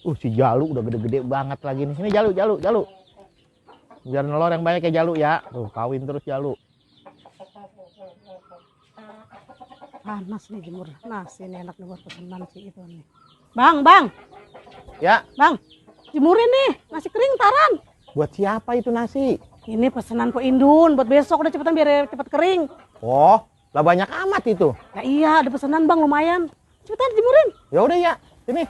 Si Jalu udah gede-gede banget lagi nih. Ini Jalu. Biar nelor yang banyak ya Jalu ya. Tuh, kawin terus Jalu. Panas nih jemur nasi, ini enak nih buat pesenan sih itu nih. Bang. Ya. Bang, jemurin nih, nasi kering taran. Buat siapa itu nasi? Ini pesanan Po Indun, buat besok udah cepetan biar cepet kering. Oh, lah banyak amat itu. Ya iya, ada pesanan bang lumayan. Cepetan jemurin. Ya udah ya, sini.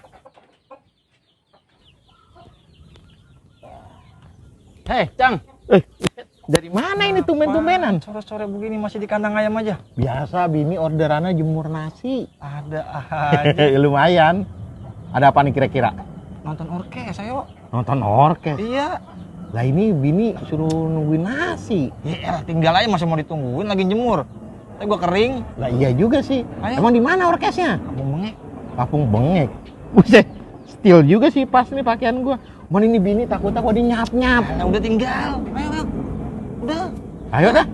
Hei, Cang. Dari mana ini tumben-tumbenan? Sore-sore begini masih di kandang ayam aja. Biasa bini orderannya jemur nasi. Ada aja. Lumayan. Ada apa nih kira-kira? Nonton orkes ayo. Nonton orkes. Iya. Lah ini bini suruh nungguin nasi. Ya tinggal aja masih mau ditungguin lagi jemur. Tapi gua kering. Lah iya juga sih. Ayo. Emang di mana orkesnya? Kampung Bengek. Kampung Bengek. Buset. Still juga sih pas nih pakaian gua. Mana ini bini takut dia nyap-nyap. Nah, udah tinggal. Ayo. Udah. Ayo dah.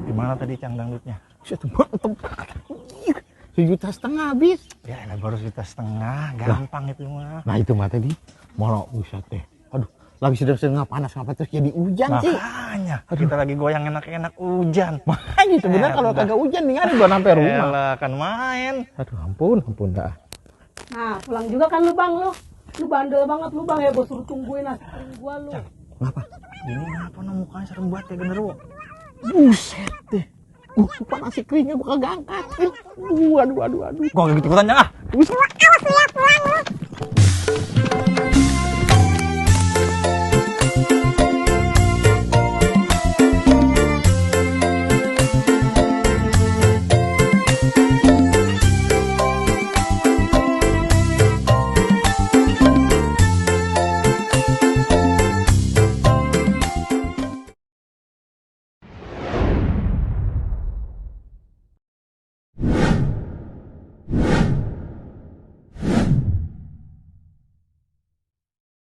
Gimana tadi Cang dangdutnya? Mantep. 1,5 juta habis. Ya baru 1,5 juta, gampang itu mah. Nah itu mah tadi. Mau buset deh. Aduh, lagi sedang panas ngapa terus jadi hujan sih. Makanya kita lagi goyang enak-enak hujan. Makanya sebenarnya kalau kagak hujan nih kan gua sampai rumah. Elah, kan main. Aduh ampun dah. Nah, pulang juga kan lu bang lu. Lu bandel banget lu bang ya, gua suruh tungguin nasi kering gua lu. Ngapa? Ini ngapa mukanya serem banget kayak genderuwo. Buset deh. Sumpah nasi keringnya gua kagak angkat. Aduh. Gua gitu ikutan Cang ah. Buset. Awas lu ya pulang